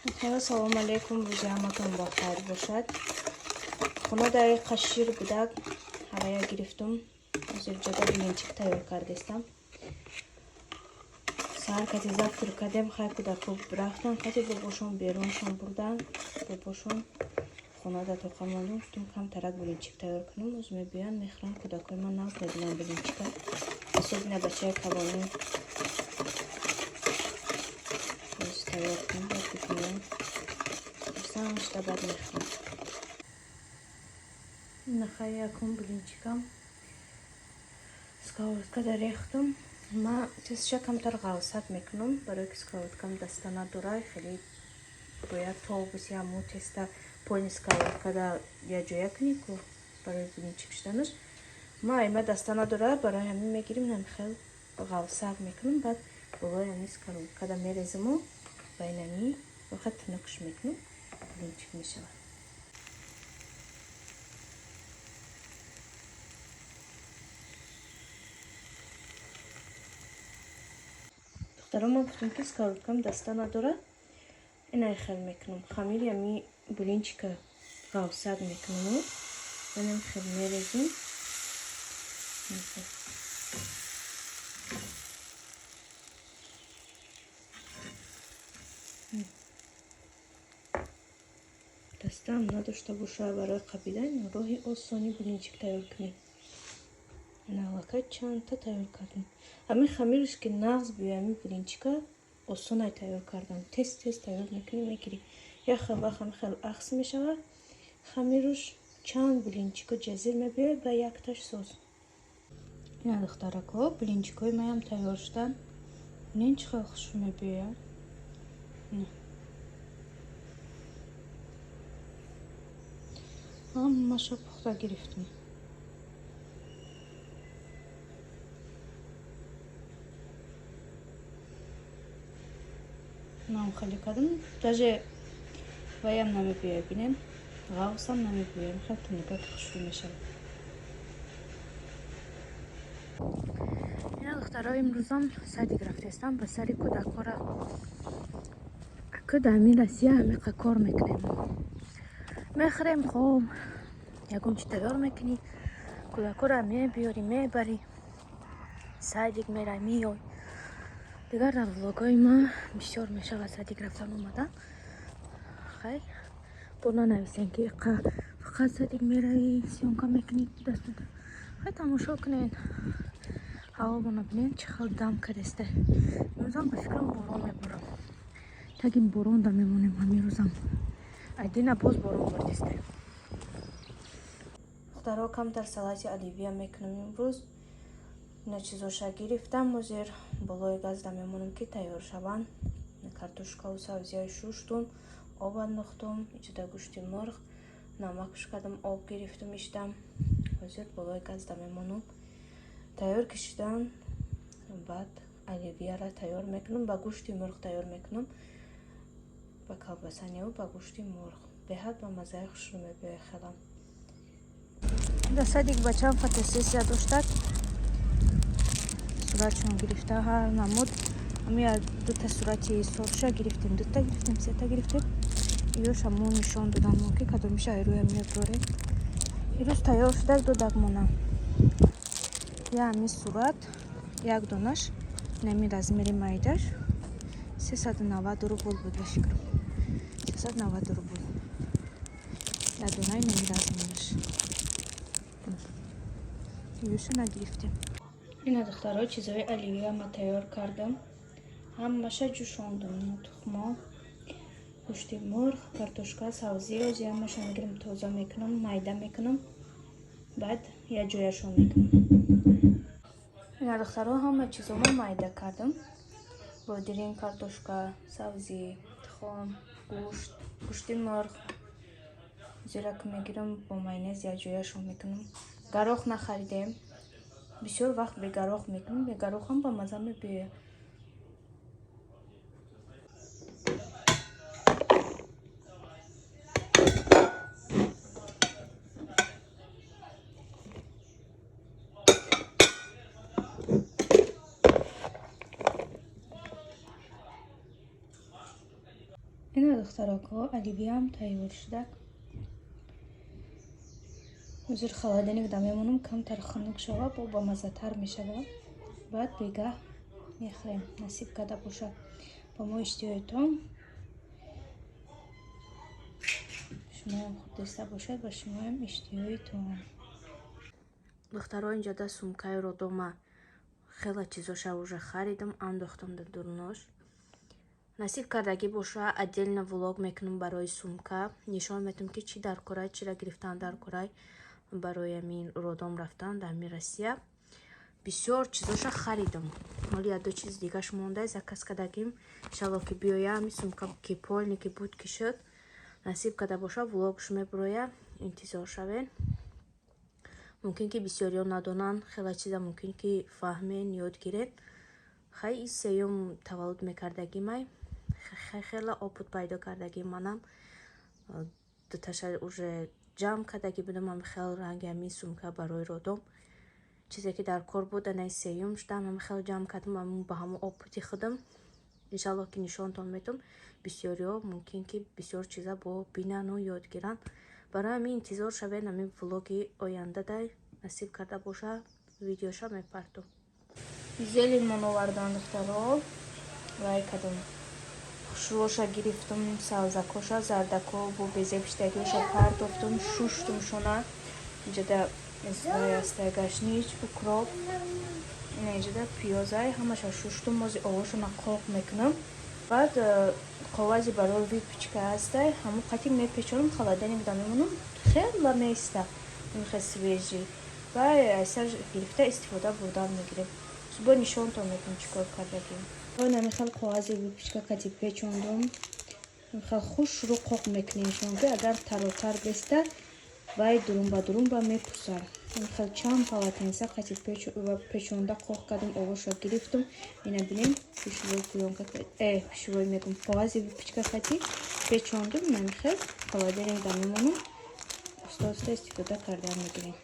Салому алейкум, рӯзи ҳаматон ба хайр бошад. Хона дар қашир будак, ҳавая гирифтум. Ҳозир ҷода блинчик тайёр кардестам. Саҳар кати завтрак кардем, хай кӯдако рафтан, кати бобошон беруншон бурдан, бобошон хонада тоқа мондум, гуфтум камтарак блинчик тайёр кунам, оз мебиёянд, мехӯранд. Кӯдакои ман нағз мебинанд блинчика, особенно бачаи калонӣ. Оз тайёр кунам, баъд бибинам. Хурсанд шуда баъд мехӯрам. Нахай якум блинчикам сковородкада рехтум. Ма тестша камтар ғалсак мекунам, барое ки сковородкам даста надора, хеле бояд тобуси ҳамун теста поини сковородкада якҷоя кунӣ ку барои блинчик шуданаш. Ма айма даста надора, барои ҳамин мегирим, намихел ғалсак мекунам, баъд болои ҳамин сковородкада мерезиму ба инами вақт тунукш мекунам, блинчик мешавад. Духтаро, ман гуфтам ки сковородкам даста надорад, инай хел мекунам. Хамири ами блинчика ғавсак мекунаму манам хел мерезим. Дастаам надошта боша барои қабидан роҳи осони блинчик тайёр кунем. Ана аллакай чандта тайёр кардем. Ҳамин хамирш ки нағз биёй, ҳамин блинчика осонай тайёр кардан. Тез тез тайёр мекунӣ, мегирӣ. Як хел вақт ҳамин хел ахс мешавад хамируш, чанд блинчико ҷазир мебиёяд ба якташ соз. Ина духтарако, блинчикои маям тайёр шуданд. Бинен чӣ хел хушрӯ мебиёяд. Ҳамаша пухта гирифтем. Нам хеле кардам, даже ваям намебиёяд, бинен, ғавсам намебиёяд, хеле тунукак хушрӯ мешавад. Ина духтаро, имрӯзам садик рафтестам ба сари кӯдакҳора. Аку дар ҳамин Россия ҳамиқа кор мекунем. Мехӯрем, хоб, ягон чи тайёр мекунӣ, кӯдакҳоро мебиёрӣ, мебарӣ, садик мерай, меёй. Дигар дар влогҳои ман бисёр мешавад садик рафтан омадан. Хай, бо нанависем ки фақат садик меравӣ, съёмка мекунӣ, даст. Хай, тамошо кунед. Ҳавомона бинед чӣ хел дам кардеста. Имрӯзам ба фикрам борон меборам. Таги борон да мемонем ҳамин рӯзам. Айдина боз борон бордеста. Духтаро, камтар салати оливия мекунам имрӯз. Ина чизоша гирифтам, ҳозир болои газда мемонам ки тайёр шаванд. Картошкаву сабзиҳои шуштум, об андохтум, иҷода гӯшти мурғ, намакш кардам, об гирифтум, иштам. Ҳозир болои газда мемонам. Тайёр ки шудан, баъд оливияра тайёр мекунам, ба гӯшти мурғ тайёр мекунам. Ба колбасаниву ба гӯшти мурғ. Беҳад ба маззаи хушрӯ мебиёяд хелам. Дар садик бачаам фотосессия доштад. Суратшон гирифта ҳар намуд. Ҳамин дута сурати софша гирифтем, дута гирифтем, сета гирифтем. Иёша мо нишон додам мо ки кадомиша айрӯя мебарем. Ирӯз тайёр шуда додак монам. Я ҳамин сурат, як донаш, нами размери майдаш 390 рубл буд ба фикрам. 390 рубл. Як донаи нами размераш. Иёша нагирифтем. Ина духтаро, чизои оливия ма тайёр кардам. Ҳамаша ҷӯшондум. Тухмо, гӯшти мурғ, картошка, сабзӣ, ози ҳамаша мегирам, тоза мекунам, майда мекунам, баъд якҷояшон мекунам. Ина духтаро, ҳама чизома майда кардам. Бодиринг, картошка, сабзӣ, тухм, гӯшт, гӯшти мурғ. Зира ки мегирам, бо майонез якҷояшон мекунам. Гарох нахаридем. Бисёр вақт бегарох мекунам, бегарохам ба маза мебиёяд. Ина, духтарако, оливьеам тайёр шуда. Ҳозир холодильник да мемонам, камтар хунук шава, бо бамаззатар мешава. Баъд бегаҳ мехӯрем, насиб карда бошад. Ба мо иштиҳоятон, шумоям хурдеста бошад, ба шумоям иштиҳоитон. Духтаро, инҷода сумкаи роддома, хела чизоша уже харидам, андохтам дар дурнош. Насиб кардагӣ боша, отдельно влог мекунам барои сумка, нишон метам, ки чӣ дар корай, чира гирифтан дар корай барои амин роддом рафтан дар ами Россия. Бисёр чизоша харидам, ҳоли як ду чиз дигаш монда, заказ кардагим. Иншалло, ки биёя ами сумка, ки полный ки буд, ки шуд, насиб карда боша, влогш мебуроя, интизор шавен. Мумкин ки бисёриён надонанд хела чиза, мумкин ки фаҳмен, ёд гирен. Хай, и сеюм таваллуд мекардагимай, хела опыт пайдо кардагим. Манам дуташа уже ҷамъ кардагӣ будам. Ами хел ранги ами сумка барои роддом, чизе ки дар кор буд, анаи сеюм шудам, ами хел ҷамъ кардам ба ҳамон опыти худам. Иншаллоҳ, ки нишонтон метум. Бисёриҳо мумкин ки бисёр чиза бо бинану ёд гиранд. Барои ҳамин интизор шавед ҳамин влоги ояндадай, насиб карда боша, видеоша мепартум. Зелень овардан, духтаро, вай кардам, хушрӯша гирифтум, савзакоша, зардако бо безе пиштагиоша партофтум, шуштум шона. Инҷода аста гашнич, укроп, ина инҷода пиёзай, ҳамаша шуштум. Мози овошона қоқ мекунам. Баъд коғази барои выпечка ҳастай, ҳамон қати мепечонам, холодильник да мемонам, хела меиста, хел свежий. Ва айсар гирифта истифода бурдан мегирем. Бо нишонтон мекунам, чӣ кор кардагим. Намихел коғази выпечка қати печондум, хел хушрӯ қоқ мекунем, ки агар таротар беста, вай дурум ба дурум ба мепусад. Хел чанд полотенца қати печонда қоқ кардам, овошро гирифтум. Ина бинем, пищевой плёнка, пищевой мегум, коғази выпечка қати печондум. Намихел холодильник да мемонам, оста оста истифода кардан мегирем.